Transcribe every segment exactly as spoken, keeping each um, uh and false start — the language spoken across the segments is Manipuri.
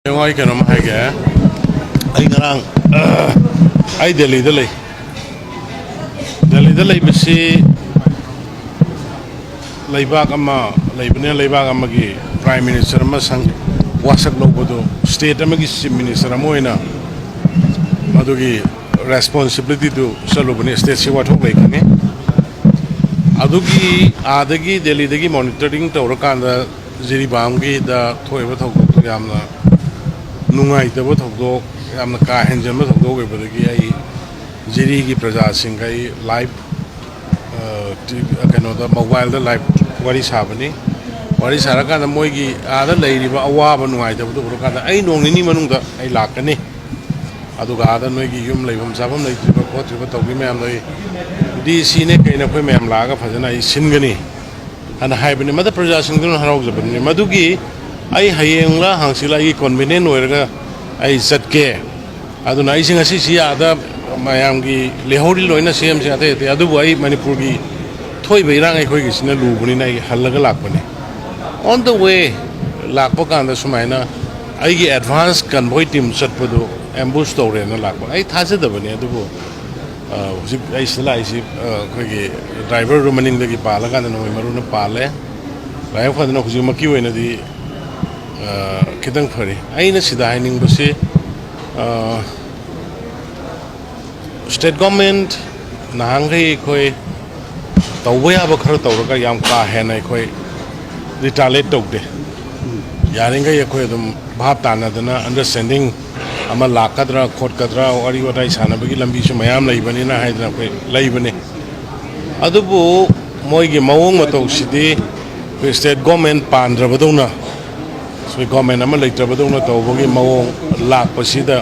ꯌꯦꯡꯉꯣ, ꯑꯩ ꯀꯩꯅꯣꯝ ꯍꯥꯏꯒꯦ꯫ ꯑꯩ ꯉꯔꯥꯡ, ꯑ, ꯑꯩ ꯗꯦꯜꯂꯤꯗ ꯂꯩ꯫ ꯗꯦꯜꯂꯤꯗ ꯂꯩꯕꯁꯤ ꯂꯩꯕꯥꯛ ꯑꯃ ꯂꯩꯕꯅꯤꯅ, ꯂꯩꯕꯥꯛ ꯑꯃꯒꯤ Prime Minister ꯑꯃ ꯁꯪ ꯋꯥꯁꯛ ꯂꯧꯕꯗꯨ, state ꯑꯃꯒꯤ Chief Minister ꯑꯃ ꯑꯣꯏꯅ ꯃꯗꯨꯒꯤ responsibilityꯗꯨ ꯆꯠꯂꯨꯕꯅꯤ꯫ Stateꯁꯤ ꯋꯥꯊꯣꯛ ꯂꯩꯒꯅꯤ꯫ ꯑꯗꯨꯒꯤ ꯑꯥꯗꯒꯤ, ꯗꯦꯜꯂꯤꯗꯒꯤ monitoring ꯇꯧꯔꯀꯥꯟꯗ ꯖꯤꯔꯤꯕꯥꯝꯒꯤꯗ ꯊꯣꯛꯏꯕ ꯊꯧꯗꯣꯛꯇꯨ ꯌꯥꯝꯅ ꯅꯨꯡꯉꯥꯏꯇꯕ ꯊꯧꯗꯣꯛ, ꯌꯥꯝꯅ ꯀꯥ ꯍꯦꯟꯖꯟꯕ ꯊꯧꯗꯣꯛ ꯑꯣꯏꯕꯗꯒꯤ ꯑꯩ ꯖꯤꯔꯤꯒꯤ ꯄ꯭ꯔꯖꯥꯁꯤꯡꯒ ꯑꯩ live, ꯑ, ꯇꯤ-, ꯀꯩꯅꯣꯗ, mobileꯗ live ꯋꯥꯔꯤ ꯁꯥꯕꯅꯤ꯫ ꯋꯥꯔꯤ ꯁꯥꯔꯀꯥꯟꯗ ꯃꯣꯏꯒꯤ ꯑꯥꯗ ꯂꯩꯔꯤꯕ ꯑꯋꯥꯕ ꯅꯨꯡꯉꯥꯏꯇꯕꯗꯨ ꯎꯔꯀꯥꯟꯗ ꯑꯩ ꯅꯣꯡ ꯅꯤꯅꯤ ꯃꯅꯨꯡꯗ ꯑꯩ ꯂꯥꯛꯀꯅꯤ꯫ ꯑꯗꯨꯒ ꯑꯥꯗ ꯅꯣꯏꯒꯤ ꯌꯨꯝ ꯂꯩꯐꯝ ꯆꯥꯐꯝ ꯂꯩꯇ꯭ꯔꯤꯕ ꯈꯣꯠꯇ꯭ꯔꯤꯕ ꯇꯧꯕꯤ ꯃꯌꯥꯝꯗꯣ ꯑꯩ DCꯅꯦ ꯀꯩꯅꯦ ꯑꯩꯈꯣꯏ ꯃꯌꯥꯝ ꯂꯥꯛꯑꯒ ꯐꯖꯅ ꯑꯩ ꯁꯤꯟꯒꯅꯤ ꯍꯥꯏꯅ ꯍꯥꯏꯕꯅꯤ꯫ ꯃꯗꯨ ꯄ꯭ꯔꯖꯥꯁꯤꯡꯗꯨꯅ ꯍꯔꯥꯎꯖꯕꯅꯤ꯫ ꯃꯗꯨꯒꯤ ꯑꯩ ꯍꯌꯦꯡꯂ ꯍꯪꯆꯤꯠꯂ ꯑꯩꯒꯤ convenient ꯑꯣꯏꯔꯒ ꯑꯩ ꯆꯠꯀꯦ꯫ ꯑꯗꯨꯅ ꯑꯩꯁꯦ ꯉꯁꯤꯁꯤ ꯑꯥꯗ ꯃꯌꯥꯝꯒꯤ ꯂꯩꯍꯧꯔꯤ ꯂꯣꯏꯅ CMꯁꯤꯡ ꯑꯇꯩ ꯑꯇꯩ, ꯑꯗꯨꯕꯨ ꯑꯩ ꯃꯅꯤꯄꯨꯔꯒꯤ ꯊꯣꯛꯏꯕ ꯏꯔꯥꯡ ꯑꯩꯈꯣꯏꯒꯤꯁꯤꯅ ꯂꯨꯕꯅꯤꯅ ꯑꯩ ꯍꯜꯂꯒ ꯂꯥꯛꯄꯅꯤ꯫ On the way ꯂꯥꯛꯄ ꯀꯥꯟꯗ ꯁꯨꯃꯥꯏꯅ ꯑꯩꯒꯤ advance convoy team ꯆꯠꯄꯗꯨ ambush ꯇꯧꯔꯦꯅ ꯂꯥꯛꯄ꯫ ꯑꯩ ꯊꯥꯖꯗꯕꯅꯤ, ꯑꯗꯨꯕꯨ, ꯑ, ꯍꯧꯖꯤꯛ ꯑꯩ ꯁꯤꯗ ꯂꯥꯛꯏꯁꯤ, ꯑ, ꯑꯩꯈꯣꯏꯒꯤ driverꯗꯨ ꯃꯅꯤꯡꯗꯒꯤ ꯄꯥꯜꯂꯀꯥꯟꯗ ꯅꯣꯡꯃꯩ ꯃꯔꯨꯅ ꯄꯥꯜꯂꯦ꯫ ꯂꯥꯏꯕꯛ ꯐꯗꯅ ꯍꯧꯖꯤꯛꯃꯛꯀꯤ ꯑꯣꯏꯅꯗꯤ, ꯑ, ꯈꯤꯇꯪ ꯐꯔꯤ꯫ ꯑꯩꯅ ꯁꯤꯗ ꯍꯥꯏꯅꯤꯡꯕꯁꯤ, ꯑ, state government ꯅꯍꯥꯟꯈꯩ ꯑꯩꯈꯣꯏ ꯇꯧꯕ ꯌꯥꯕ ꯈꯔ ꯇꯧꯔꯒ ꯌꯥꯝ ꯀꯥ ꯍꯦꯟꯅ ꯑꯩꯈꯣꯏ retaliate ꯇꯧꯗꯦ꯫ ꯌꯥꯔꯤꯈꯩ ꯑꯩꯈꯣꯏ ꯑꯗꯨꯝ ꯚꯥꯞ ꯇꯥꯅꯗꯅ understanding ꯑꯃ ꯂꯥꯛꯀꯗ꯭ꯔꯥ ꯈꯣꯠꯀꯗ꯭ꯔꯥ ꯋꯥꯔꯤ ꯋꯥꯇꯥꯏ ꯁꯥꯟꯅꯕꯒꯤ ꯂꯝꯕꯤꯁꯨ ꯃꯌꯥꯝ ꯂꯩꯕꯅꯤꯅ ꯍꯥꯏꯗꯅ ꯑꯩꯈꯣꯏ ꯂꯩꯕꯅꯤ꯫ ꯑꯗꯨꯕꯨ ꯃꯣꯏꯒꯤ ꯃꯑꯣꯡ ꯃꯇꯧꯁꯤꯗꯤ ꯑꯩꯈꯣꯏ state government ꯄꯥꯟꯗ꯭ꯔꯕꯗꯧꯅ, ꯑꯩꯈꯣꯏ government ꯑꯃ ꯂꯩꯇ꯭ꯔꯕꯗꯧꯅ ꯇꯧꯕꯒꯤ ꯃꯑꯣꯡ ꯂꯥꯛꯄꯁꯤꯗ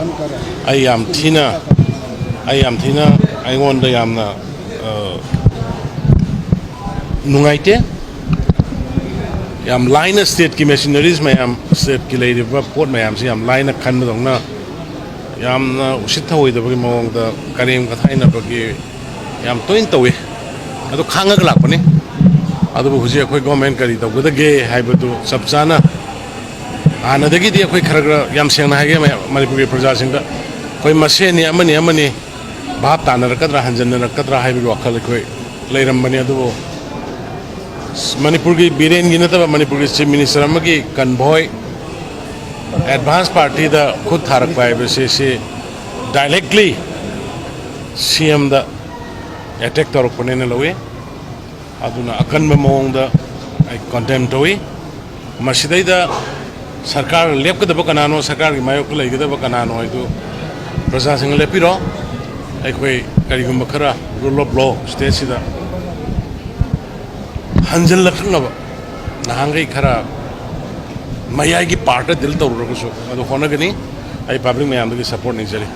ꯑꯩ ꯌꯥꯝ ꯊꯤꯅ, ꯑꯩ ꯌꯥꯝ ꯊꯤꯅ, ꯑꯩꯉꯣꯟꯗ ꯌꯥꯝꯅ, ꯑ, ꯅꯨꯡꯉꯥꯏꯇꯦ꯫ ꯌꯥꯝ ꯂꯥꯏꯅ stateꯀꯤ machineries ꯃꯌꯥꯝ, stateꯀꯤ ꯂꯩꯔꯤꯕ ꯄꯣꯠ ꯃꯌꯥꯝꯁꯤ ꯌꯥꯝ ꯂꯥꯏꯅ ꯈꯟꯕꯗꯧꯅ, ꯌꯥꯝꯅ ꯎꯁꯤꯠ ꯊꯑꯣꯏꯗꯕꯒꯤ ꯃꯑꯣꯡꯗ ꯀꯔꯦꯝ ꯀꯊꯥꯏꯅꯕꯒꯤ ꯌꯥꯝ ꯇꯣꯏꯅ ꯇꯧꯏ꯫ ꯑꯗꯨ ꯈꯥꯡꯉꯒ ꯂꯥꯛꯄꯅꯤ꯫ ꯑꯗꯨꯕꯨ ꯍꯧꯖꯤꯛ ꯑꯩꯈꯣꯏ government ꯀꯔꯤ ꯇꯧꯒꯗꯒꯦ ꯍꯥꯏꯕꯗꯨ ꯆꯞ ꯆꯥꯅ ꯍꯥꯟꯅꯗꯒꯤꯗꯤ ꯑꯩꯈꯣꯏ ꯈꯔ ꯈꯔ, ꯌꯥꯝ ꯁꯦꯡꯅ ꯍꯥꯏꯒꯦ, ꯃꯌꯥꯝ ꯃꯅꯤꯄꯨꯔꯒꯤ ꯄ꯭ꯔꯖꯥꯁꯤꯡꯗ, ꯑꯩꯈꯣꯏ ꯃꯁꯦꯟꯅꯤ, ꯑꯃꯅꯤ ꯑꯃꯅꯤ, ꯚꯥꯞ ꯇꯥꯅꯔꯛꯀꯗ꯭ꯔꯥ, ꯍꯟꯖꯤꯟꯅꯔꯛꯀꯗ꯭ꯔꯥ ꯍꯥꯏꯕꯒꯤ ꯋꯥꯈꯜ ꯑꯩꯈꯣꯏ ꯂꯩꯔꯝꯕꯅꯤ꯫ ꯑꯗꯨꯕꯨ ꯃꯅꯤꯄꯨꯔꯒꯤ ꯕꯤꯔꯦꯟꯒꯤ ꯅꯠꯇꯕ, ꯃꯅꯤꯄꯨꯔꯒꯤ ꯆꯤꯐ ꯃꯤꯅꯤꯁꯇꯔ ꯑꯃꯒꯤ ꯀꯟꯚꯣꯏ ꯑꯦꯗꯚꯥꯟꯁ ꯄꯥꯔꯇꯤꯗ ꯈꯨꯠ ꯊꯥꯔꯛꯄ ꯍꯥꯏꯕꯁꯤ, ꯁꯤ ꯗꯥꯏꯔꯦꯛꯂꯤ ꯁꯤ ꯑꯦꯝꯗ ꯑꯦꯇꯦꯛ ꯇꯧꯔꯛꯄꯅꯦꯅ ꯂꯧꯏ꯫ ꯑꯗꯨꯅ ꯑꯀꯟꯕ ꯃꯑꯣꯡꯗ ꯑꯩ ꯀꯟꯗꯦꯝ ꯇꯧꯏ꯫ ꯃꯁꯤꯗꯩꯗ ꯁꯔꯀꯥꯔ ꯂꯦꯞꯀꯗꯕ ꯀꯅꯥꯅꯣ, ꯁꯔꯀꯥꯔꯒꯤ ꯃꯥꯌꯣꯛꯇ ꯂꯩꯒꯗꯕ ꯀꯅꯥꯅꯣ ꯍꯥꯏꯗꯨ ꯄ꯭ꯔꯖꯥꯁꯤꯡꯅ ꯂꯦꯞꯄꯤꯔꯣ꯫ ꯑꯩꯈꯣꯏ ꯀꯔꯤꯒꯨꯝꯕ ꯈꯔ rule of law statesꯁꯤꯗ ꯍꯟꯖꯤꯜꯂꯛꯅꯕ, ꯅꯍꯥꯟꯈꯩ ꯈꯔ ꯃꯌꯥꯏꯒꯤ ꯄꯥꯔꯠꯇ ꯗꯤꯜ ꯇꯧꯔꯨꯔꯒꯁꯨ ꯑꯗꯨ ꯍꯣꯠꯅꯒꯅꯤ꯫ ꯑꯩ ꯄꯕ꯭ꯂꯤꯛ ꯃꯌꯥꯝꯗꯒꯤ ꯁꯄꯣꯔꯠ ꯅꯤꯖꯔꯤ꯫